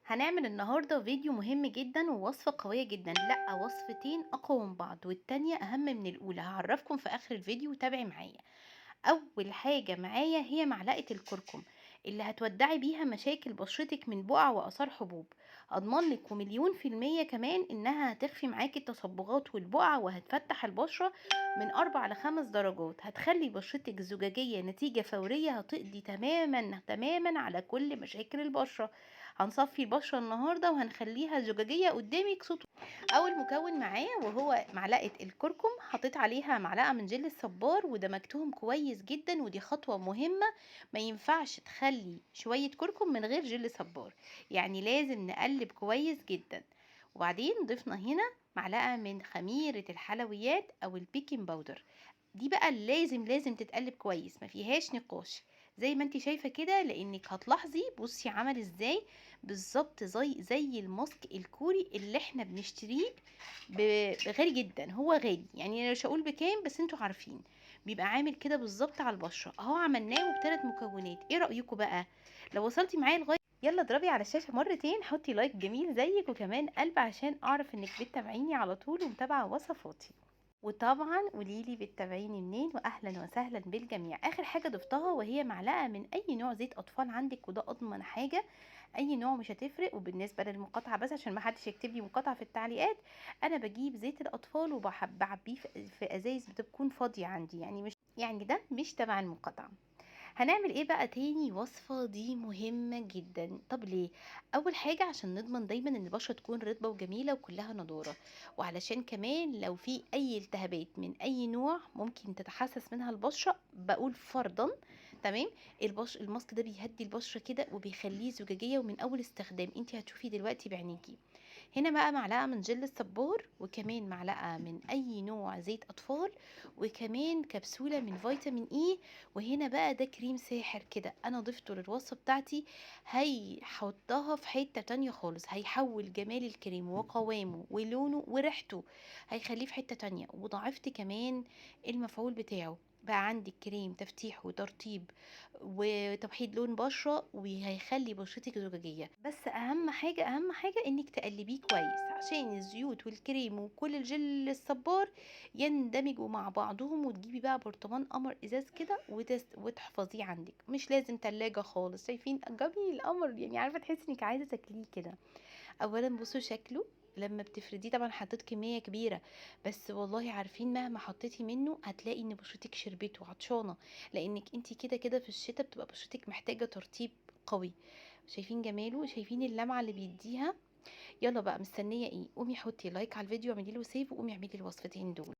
هنعمل النهاردة فيديو مهم جدا ووصفة قوية جدا، لا وصفتين اقوى من بعض والتانية اهم من الاولى. هعرفكم في اخر الفيديو وتابعي معايا. اول حاجة معايا هي معلقة الكركم اللي هتودعي بيها مشاكل بشرتك من بقع واثار حبوب. اضمن لك ومليون في المية كمان انها هتخفي معاكي التصبغات والبقع وهتفتح البشرة من 4 ل5 درجات، هتخلي بشرتك زجاجية نتيجة فورية، هتقضي تماما تماما على كل مشاكل البشرة. هنصفي البشرة النهاردة وهنخليها زجاجية قدامك صوت. اول مكون معايا وهو معلقة الكركم، حطيت عليها معلقة من جل الصبار ودمجتهم كويس جدا، ودي خطوة مهمة، ما ينفعش تخلي شوية كركم من غير جل صبار، يعني لازم نقلب كويس جدا. وبعدين ضفنا هنا معلقة من خميرة الحلويات او ال baking powder، دي بقى لازم تتقلب كويس، ما فيهاش نقاش زي ما انت شايفة كده، لانك هتلاحظي بصي عمل ازاي بالظبط زي الماسك الكوري اللي احنا بنشتريه غالي جدا، هو غالي يعني انا مش هقول بكام بس انتوا عارفين بيبقى عامل كده بالظبط على البشرة. اهو عملناه بثلاث مكونات. ايه رأيكم بقى؟ لو وصلتي معايا لغاية يلا اضربي على الشاشة مرتين، حطي like جميل زيك وكمان قلب عشان اعرف انك بتتابعيني على طول ومتابعة وصفاتي، وطبعا قوليلي بتتابعيني منين، واهلا وسهلا بالجميع. اخر حاجة ضفتها وهي معلقة من اي نوع زيت اطفال عندك، وده اضمن حاجة، اي نوع مش هتفرق. وبالنسبة للمقاطعة بس عشان ما حدش يكتب لي مقاطعة في التعليقات، انا بجيب زيت الاطفال وبعبيه في ازايز بتكون فاضية عندي، يعني مش يعني ده مش تبع المقاطعة. هنعمل ايه بقى تاني وصفة؟ دي مهمة جدا. طب ليه؟ اول حاجة عشان نضمن دايما ان البشرة تكون رطبة وجميلة وكلها نضارة، وعلشان كمان لو في اي التهابات من اي نوع ممكن تتحسس منها البشرة، بقول فرضا تمام، الماسك ده بيهدي البشرة كده وبيخليه زجاجية، ومن اول استخدام انت هتشوفي دلوقتي بعينيكي. هنا بقى معلقة من جل الصبار، وكمان معلقة من اي نوع زيت اطفال، وكمان كبسولة من فيتامين اي. وهنا بقى ده كريم ساحر كده انا ضفته للوصفة بتاعتي، هيحطها في حتة تانية خالص، هيحول جمال الكريم وقوامه ولونه وريحته، هيخليه في حتة تانية. وضعفت كمان المفعول بتاعه، بقى عندك كريم تفتيح وترطيب وتوحيد لون بشرة، وهيخلي بشرتك زجاجية. بس اهم حاجة، اهم حاجة انك تقلبيه كويس عشان الزيوت والكريم وكل الجل الصبار يندمجوا مع بعضهم، وتجيبي بقى برطمان قمر ازاز كده وتحفظيه عندك، مش لازم تلاجة خالص. شايفين جميل القمر، يعني عارفة تحسي انك عايزة تاكليه كده. اولا بصوا شكله لما بتفرديه، طبعا حطيت كمية كبيرة بس والله عارفين مهما حطيتي منه هتلاقي ان بشرتك شربته عطشانة، لانك انتي كده كده في الشتاء بتبقى بشرتك محتاجة ترطيب قوي. شايفين جماله؟ شايفين اللمعة اللي بيديها؟ يلا بقى مستنية ايه؟ قومي حطي like على الفيديو، اعملي له save، وقومي اعملي الوصفتين دول.